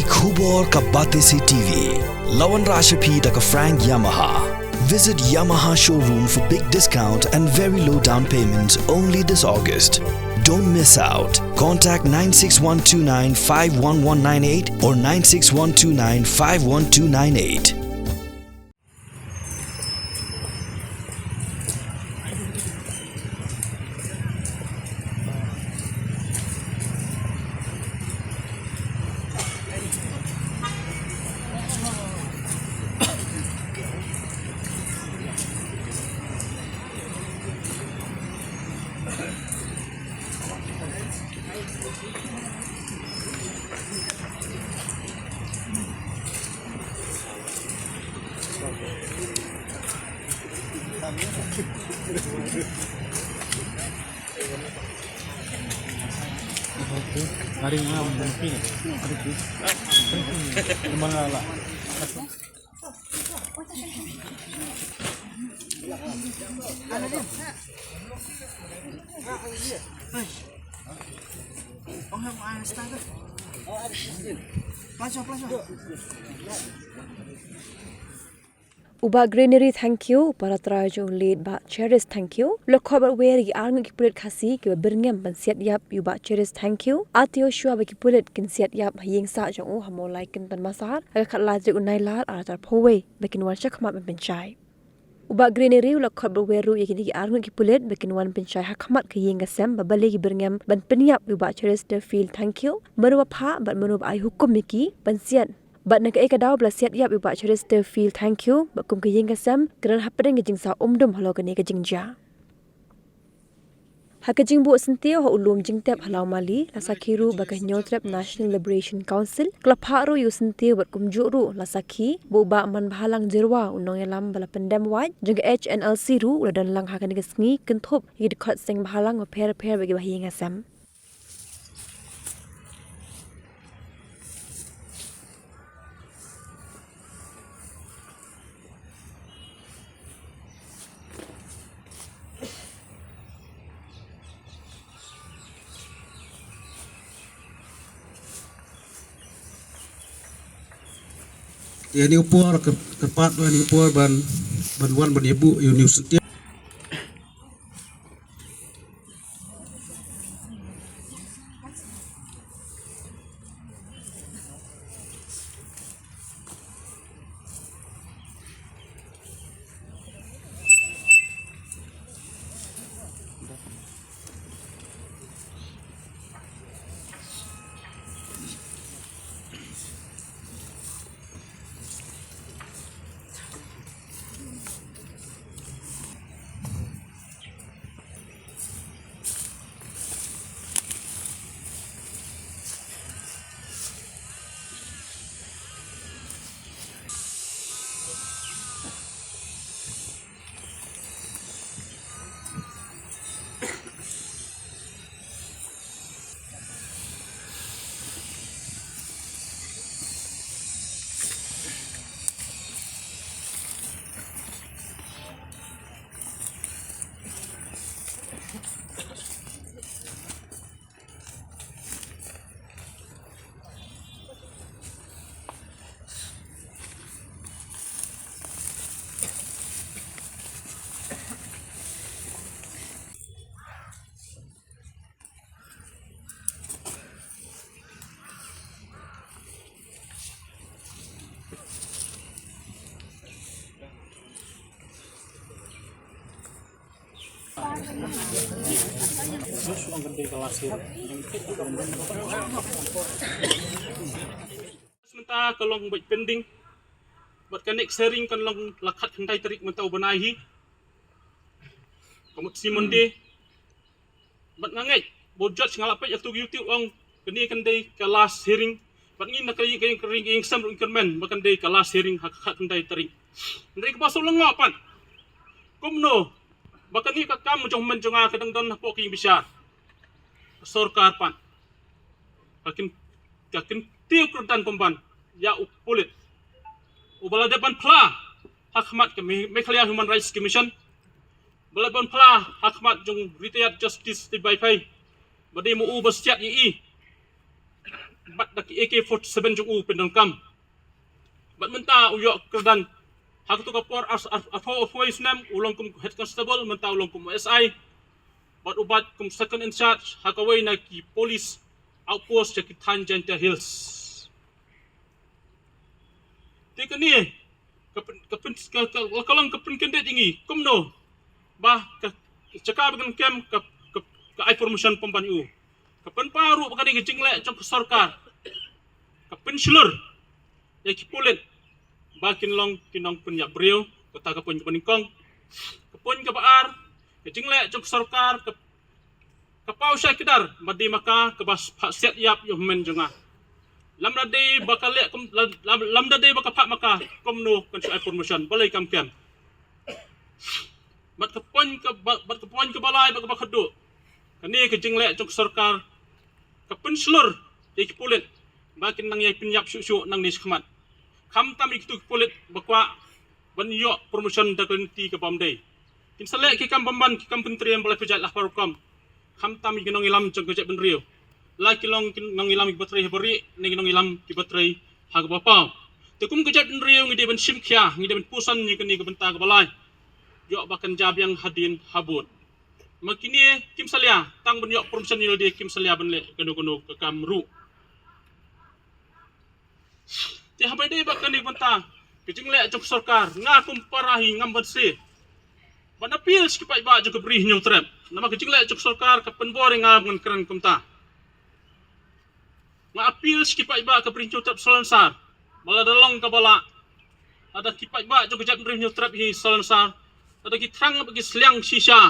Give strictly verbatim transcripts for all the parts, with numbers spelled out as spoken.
Khubor ka Batesi T V. La wanrah sha phi da ka Frank Yamaha. Visit Yamaha showroom for big discount and very low down payment only this August. Don't miss out. Contact nine six one two nine five one one nine eight or nine six one two nine five one two nine eight. U Bah Greenery Thangkhiew, u para trai jong u late Bah Cherish Thangkhiew, u la khot bad wer ïa ki arngut ki pulit Khasi kiba byrngem ban siat ïap ïa u Bah Cherish Thangkhiew, ato shuwa ba ki pulit kin siat ïap ha ïing sah jong u ha Mawlai Kynton Massar, ha ka khatlai tarik u Nailar arhajar arphew wei, ba kin wan shakhmat ban pynshai. U Bah Greenery u la khot bad wer ruh ïa kine ki arngut ki pulit ba kin wan pynshai hakhmat ka ïing ka sem ba balei ki byrngem ban pynïap ïa u Bah Cheristerfield Thangkhiew, mano ba phah bad mano ba ai hukum ïa ki ban siat. Bad na kaei ka daw ba la siat ïap ïa u Bah Cheristerfield Thangkhiew, bad kum ka ïing ka sem ka don hapdeng ka jingsawa umdum halor kane ka jingjia. Ha ka jingbuh syntiew ha u lum jingtep ha Lawmali, la sakhi ruh ba ka Hynñiewtrep National Liberation Council ka la phah ruh ïa u syntiew bad kumjuh ruh la sakhi ba u Bah Manbhalang Jyrwa, u nongïalam ba la pyndem wait jong ka H N L C ruh, u la don lang ha kane ka sngi kynthup ïa ki dkhot seng bhalang bapher bapher bad kiba ha ïing ha sem. Ïa une u por, kyrpad ïa une u por ban, ban wan ban ïabuh ïa une u syntiew. Mynta ka long beit pending. Bad ka next hearing kan long la khatkhyndai tarik mynta u bnai hi. Ka mut shi Monday. Bad nga ngeit ba u judge nga la peit ïa tu YouTube ong kane kan dei ka last hearing. Bad ngi na ka ïing, ka ïing, ka ïing sem ruh ngi kyrmen ba kan dei ka last hearing ha ka khatkhyndai tarik. Hynrei kaba shu lyngngoh pat, kumno ba kane ka kam jong men jong nga ka dang don hapoh ka ïing bishar, ka sorkar pat ka kin, ka kyntiew kyrdan pynban ïa u pulit uba la dep ban phla ha khmat ka Me-, Meghalaya Human Rights Commission, ba la ban phla ha khmat jong retired Justice T Y Phei ba dei ma u ba siat ïa i. bad da ki A K forty-seven jong u pyndonkam. Bad mynta u ïoh kyrdan ha kato ka por ar, ar, arphew, arphew snem u long kum head constable, mynta u long kum S I. Bad u bat kum second in charge ha kawei na ki police outpost jong ki thaiñ Jaintia Hills. Te kane ka pyn, ka pyn, ka, ka, ka long ka pynkyndit ïa ngi kumno ba ka jaka ba kan kem ka, ka, ka ai promotion pynban ïa u. Ka pynpaw ruh ba kane ka jingleh jong ka sorkar ka pynshlur ïa ki pulit ba kin long ki nongpynïap briew. Kata ka point kaba nyngkong. Ka point kaba ar, ka jingleh jong ka sorkar ka, ka paw shai kdar ba dei ma ka kaba phah siat ïap ïa u hynmen jong nga. Lymda dei ba ka leh kum, lym, lymda dei ba ka phah ma ka, kumno kan shu ai promotion, balei kam kem? Bad ka point kaba, bad ka point kaba lai bad kaba khatduh, kane ka jingleh jong ka sorkar ka pynshlur ïa ki pulit ba kin nang ïai pynïap shuh shuh nangne shakhmat. Khamtam ïa kito ki pulit ba kwah ban ïoh promotion da ka lynti kaba ym dei. Kin sa leh ki kam pynban, ki kam pyntriem ba la pynjah la ha baroh rukom. Khamtam ïa ki nongïalam jong ka jaitbynriew, la ki long ki nongïalam kiba trei ha barieh ne ki nongïalam kiba trei ha kaba paw. Te kum ka jaitbynriew ngi dei ban shim khia, ngi dei ban puson ïa kane ka bynta kaba lai. Ïoh ba kan jia biang hadien habud. Ma kine kim salia, tang ban ïoh promotion ïa lade kim salia ban leh kano kano ka kam ruh. Te haba ïadei bad kane ka bynta ka jingleh jong ka sorkar, nga kum para hi ngam banse ban appeal sha ki paidbah jong ka Bri Hynñiewtrep. Namar ka jingleh jong ka sorkar ka pynbor ïa nga ban kren kumta. Nga appeal sha ki paidbah ka Bri Hynñiewtrep Salonsar ba lada long kaba lah, lada ki paidbah jong ka jaitbynriew Hynñiewtrep hi Salonsar, lada ki thrang bad ki sliang shisha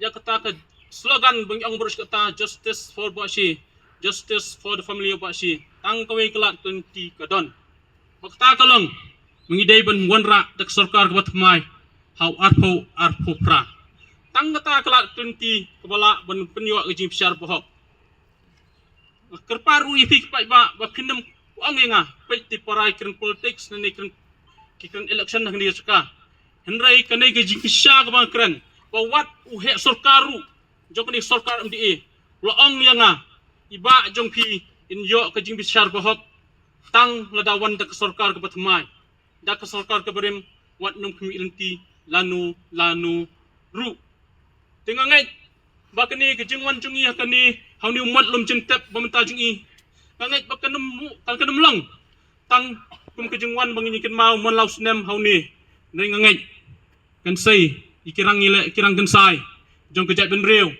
ïa kata ka slogan ba ngi ong baroh shi katta, "Justice for Bah Shi, justice for the family of Bah Shi." Tang kawei ka lad ka lynti ka don. Ba kata ka long ba ngi dei ban wanrah da ka sorkar kaba thymmai ha u arphew arphew phra. Tang kata ka lad ka lynti kaba lah ban pynïoh ka jingbishar bahok. Nga kyrpad ruh ïa phi ki paidbah ba phin nym ong ïa nga, peit te para ki kren politics ne ki kren, ki kren election hangne ha jaka. Hynrei kane ka jingshisha kaba nga kren, ba wat u heh sorkar ruh jong kane ka sorkar M D A u la ong ïa nga, i bah jong phi in ïoh ka jingbishar bahok tang lada wan da ka sorkar kaba thymmai, da ka sorkar kaba rim, wat nym khmih lynti lano lano ruh. Te nga ngeit ba kane ka jingwan jong ngi ha kane, ha une u mot lum jingtep ba mynta jong ngi, nga ngeit ba kan nym, kan, kan nym long tang kum ka jingwan ba ngi kynmaw man la u snem ha une. Hynrei nga ngeit kan sei ïa ki rang, ïa ki rang kynsai jong ka jaitbynriew,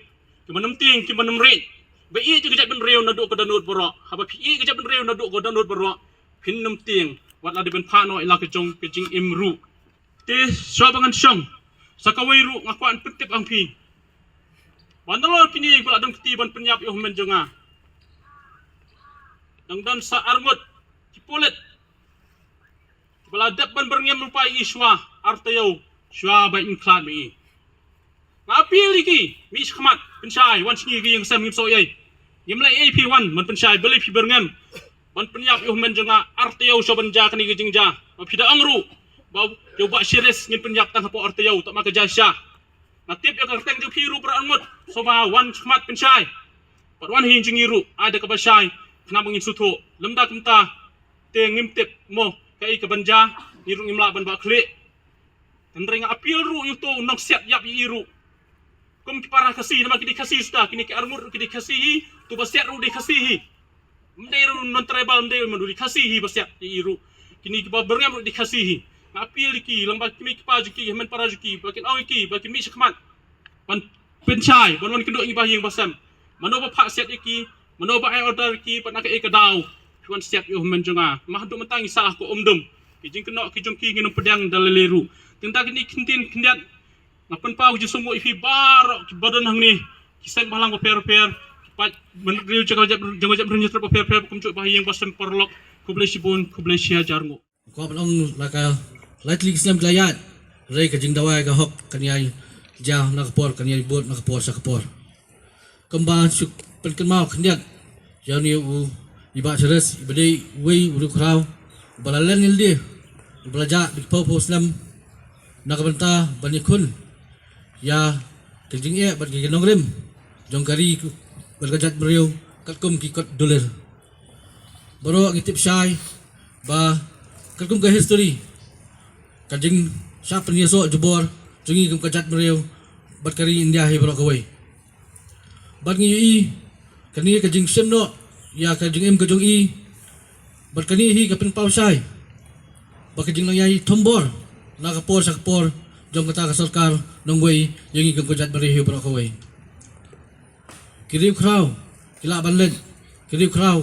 kiba nym tieng, kiba nym rieh, ba ïeit ïa ka jaitbynriew naduh ka dohnud baroh. Haba phi ïeit ïa ka jaitbynriew naduh ka dohnud baroh, phin nym tieng wat la dei ban phah noh ïa la ka jong ka jingim ruh. Te shuwa ba ngan shong sa kawei ruh, nga kwah ban pyntip ha phi ba nalor kine ba la don kti ban pynïap ïa u hynmen jong nga, dang don sa arngut ki pulit ba la dep ban byrngem lypa ïa i shuwa, ar taïew shuwa ba in khlad ma i. Nga appeal ïa ki, mih shakhmat, pynshai, wan sha ngi ha ka ïing ka sem, ngim sngewsih ei. Ngim leh ei, phi wan ban pynshai, balei phi byrngem ban pynïap ïa u hynmen jong nga ar taïew shuwa ban jia kane ka jingjia? Ba phi da ong ruh ba ïa u Bah Shiris ngin pynïap tang hapoh ar taïew, tang ma ka jia shisha. Nga tip ïa ka kyrteng jong phi ruh, Bah Arngut, sngewbha wan shakhmat pynshai. Bad wan ha ïing jong ngi ruh, ai da kaba shai, khnang ba ngin sngewthuh. Lymda kumta te ngim tip mo kaei kaban jia, ngi ruh ngim lah ban bah khlieh. Hynrei nga appeal ruh ïa uto u nongsiat ïap ïa i ruh, kum ki para Khasi, namar ki dei Khasi suda, kine ki arngut ruh ki dei Khasi hi, uto ba siat ruh dei Khasi hi. Ym dei ruh non tribal, ym dei ruh, ma dei Khasi hi ba siat ïa i ruh. Kine kiba byrngem ruh dei Khasi hi. Nga appeal ïa ki, lyngba ki mei ki pa jong ki, hynmen para jong ki, ba kin ong ïa ki ba kin mih shakhmat ban pynshai, ban wan kynduh ïa ngi ba ha ïing ba sem. Mano ba phah siat ïa ki, mano ba ai order ïa ki, bad na kaei ka daw phi wan siat ïa u hynmen jong nga? Ma haduh mynta ngi sah ha ka umdum. Ki jingkynnoh ki jong ki ngin ym pdiang da lei lei ruh. Te mynta kine ki ktien khyndiat, nga pynpaw ka jingsngewnguh ïa phi baroh kiba don hangne, ki seng bhalang bapher bapher, ki paid bynriew jong ka jaitbynriew, jong ka jaitbynriew Hynñiewtrep bapher bapher, kumjuh ba ha ïing ba sem paralok. Khublei shibun, khublei shihajar nguh. Kwah ban ong la ka lai tylli ki snem ki la ïaid, hynrei ka jingdawa ka hok kan ïai jia na ka por, kan ïai bud na ka por sha ka por. Kumba shu pynkynmaw khyndiat, ïa une u, i Bah Shiris, iba dei uwei u riewkhraw uba la len ïa lade, uba la jah da ki phew phew snem na ka bynta ban ïakhun ïa ka jingeh bad ka nongrim jong ka ri bad ka jaitbynriew katkum ki kot dulir. Baroh ngi tip shai ba katkum ka history, ka jingshah pynïasoh jubor jong ngi kum ka jaitbynriew bad ka ri India hi baroh kawei. Bad ngi ïohi kane ka jingshim noh ïa ka jingim ka jong i, bad kane hi ka pynpaw shai ba ka jinglong ïai thombor na ka por sha ka por jong kata ka sorkar nongwei ïa ngi kum ka jaitbynriew hi baroh kawei. Ki riewkhraw ki lah ban leit, ki riewkhraw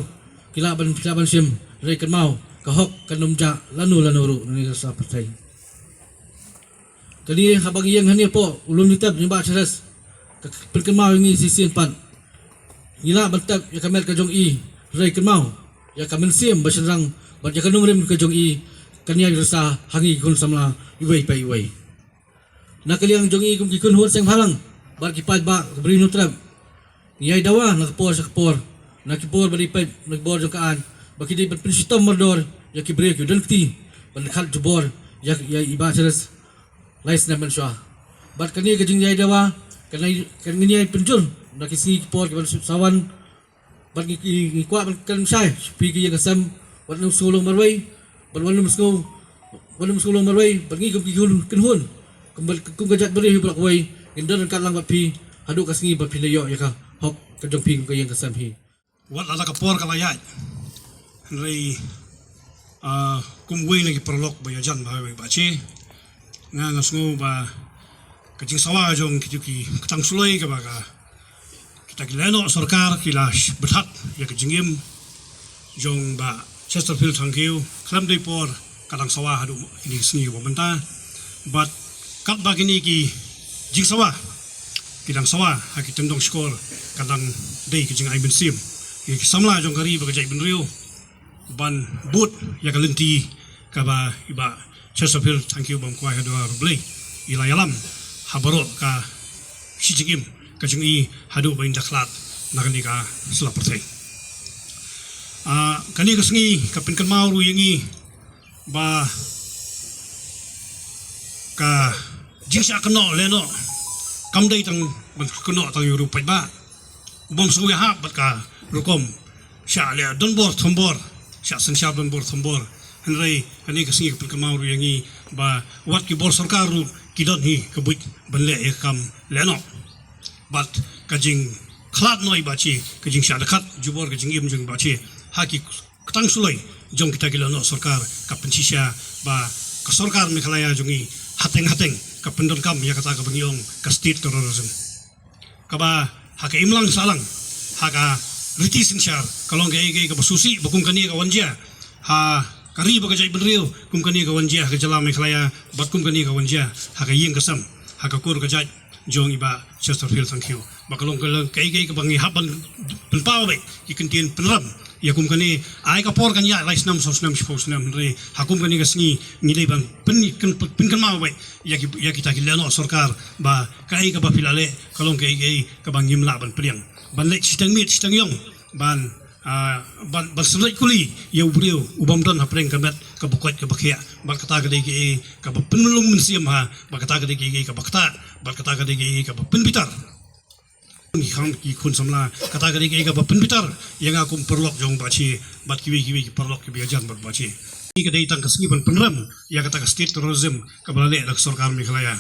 ki lah ban, ki lah ban shim, hynrei kynmaw, ka hok kan ym jah lano lano ruh na kane ka sla pyrthei. Kane haba ngi ïeng hangne hapoh u lum jingtep jong i Bah Charles, ka pynkynmaw ïa ngi shisien pat. Ngi lah ban tep ïa ka met ka jong i, hynrei kynmaw, ïa ka mynsiem ba shynrang bad ïa ka nongrim ka jong i kan ïai risa ha ngi ki khun samla iwei pa iwei. Na ka liang jong i kum ki khun Hynñiewtrep bad ki paidbah ka Ri Hynñiewtrep, ngi ïai dawa na ka por sha ka por, na ki bor ba dei peit, na ki bor jong ka aiñ, ba ki dei ban pynshitom mardor ïa ki briew ki don kti ban khat jubor ïa, ïa i Bah Charles lai snem mynshuwa. Bad kane ka jingïai dawa kan, kan ngin ïai pynjur na ki sngi ki por ki ban sa wan. Bad ngi, ngi, ngi kwah ban kren shai sha phi ki ïing ka sem, wat nym sngewlong marwei, bad wat nym sngew, wat nym sngewlong marwei, bad ngi kum ki khun kynhun, kum, kum ka jaitbynriew hi baroh kawei, ngin don ryngkat lang bad phi haduh ka sngi ba phin da ïoh ïa ka hok ka jong phi kum ka ïing ka sem hi. Wat la ka por ka la ïaid, hynrei, ah, kum uwei na ki paralok ba ïajan bha ïa i Bah Che, nga, nga sngew ba ka jingsawa jong kito ki ktang suloi kaba ka, kita ki lehnoh sorkar ki la sh-, bthah ïa ka jingim jong Bah Chesterfield Thangkhiew khlem dei por ka dang sawa haduh kine ki sngi ba mynta. Bad katba kine ki jingsawa ki dang sawa ha ki tyngdong shkor, ka dang dei ka jingai mynsiem ïa ki samla jong ka ri bad ka jaitbynriew ban bud ïa ka lynti kaba i Bah Chesterfield Thangkhiew Bamkwai Hadwar U Blei i la ïalam ha baroh ka shi jingim ka jong i haduh ba in da khlad na kane ka sla pyrthei. Ah, kane ka sngi ka pynkynmaw ruh ïa ngi ba ka jingshah kynnoh lehnoh kam dei tang ban kynnoh tang ïa u riewpaidbah u bym sngewbha bad ka rukom shah leh donbor thombor, shah synshar donbor thombor. Hynrei kane ka sngi ka pynkynmaw ruh ïa ngi ba wat ki bor sorkar ruh ki don hi ka buit ban leh ïa ka kam lehnoh. Bad ka jingkhlad noh i Bah Che, ka jingshah dkhot jubor ka jingim jong i Bah Che ha ki ktang suloi jong kita ki lehnoh sorkar ka pynshisha ba ka sorkar Meghalaya jong ngi hateng hateng ka pyndonkam ïa kata kaba ngi ong ka state terrorism. Kaba ha ka imlang sahlang, ha ka riti synshar, ka long kaei kaei kaba sngewsih ba kum kane ka wan jia ha ka ri bad ka jaitbynriew, kum kane ka wan jia ha ka jylla Meghalaya, bad kum kane ka wan jia ha ka ïing ka sem, ha ka kur ka jait jong i Bah Chesterfield Thangkhiew. Ba ka long, ka long kaei kaei kaba ngi hap ban pynpaw beit ki kyntien pynrem ïa kum kane. Ai ka por kan ïaid lai snem, saw snem, shiphew snem, hynrei ha kum kane ka sngi ngi dei ban pyn, pyn, pynkynmaw beit ïa ki, ïa kita ki lehnoh sorkar ba kaei kaba phi la leh ka long kaei kaei kaba ngim lah ban pdiang. Ban leit shiteng miet shiteng ïong ban, ah, ban, ban synreit kuli ïa u briew u bym don hapdeng ka met kaba koit kaba khiah. Bad kata ka dei kaei kaba pynlong mynsiem ha, bad kata ka dei kaei kaba ktah, bad kata ka dei kaei kaba pynbitar. Ki khang ki khun samla, kata ka dei kaei kaba pynbitar ïa nga kum paralok jong Bah Che bad kiwei kiwei ki paralok kiba ïajan bad Bah Che. Kane ka dei tang ka sngi ban pynrem ïa kata ka state terrorism kaba la leh da ka sorkar Meghalaya.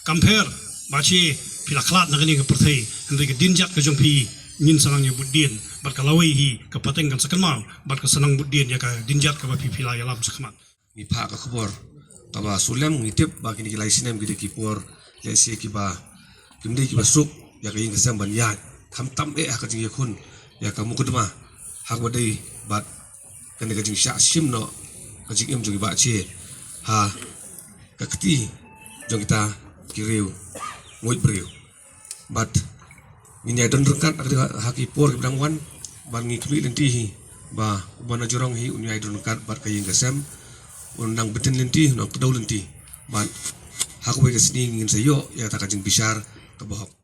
Kam pher, Bah Che, phi la khlad na kane ka pyrthei, hynrei ka dienjat ka jong phi ngin sa nang ïa bud dien, bad ka lawei hi ka pateng kan sa kynmaw, bad ka sa nang bud dien ïa ka dienjat kaba phi, phi la ïalam shakhmat. Ngi phah ka khubor kaba shu lem, ngi tip ba kine ki lai snem ki dei ki por lehse kiba kim dei kiba suk ïa ka ïing ka sem ban ïaid, khamtam eh ha ka jingïakhun ïa ka mukotduma ha kaba dei bad kane ka jingshah shim noh ka jingim jong i Bah Che ha ka kti jong kita ki riew nguid briew. Bad ngin ïai don ryngkat ha ki por kiba dang wan, bad ngi khmih lynti hi ba u Bah Najrong hi un ïai don ryngkat bad ka ïing ka sem, un nang btin lynti, un nang kdew lynti. Bad ha kawei ka sngi ngin sa ïoh ïa kata ka jingbishar kaba hok.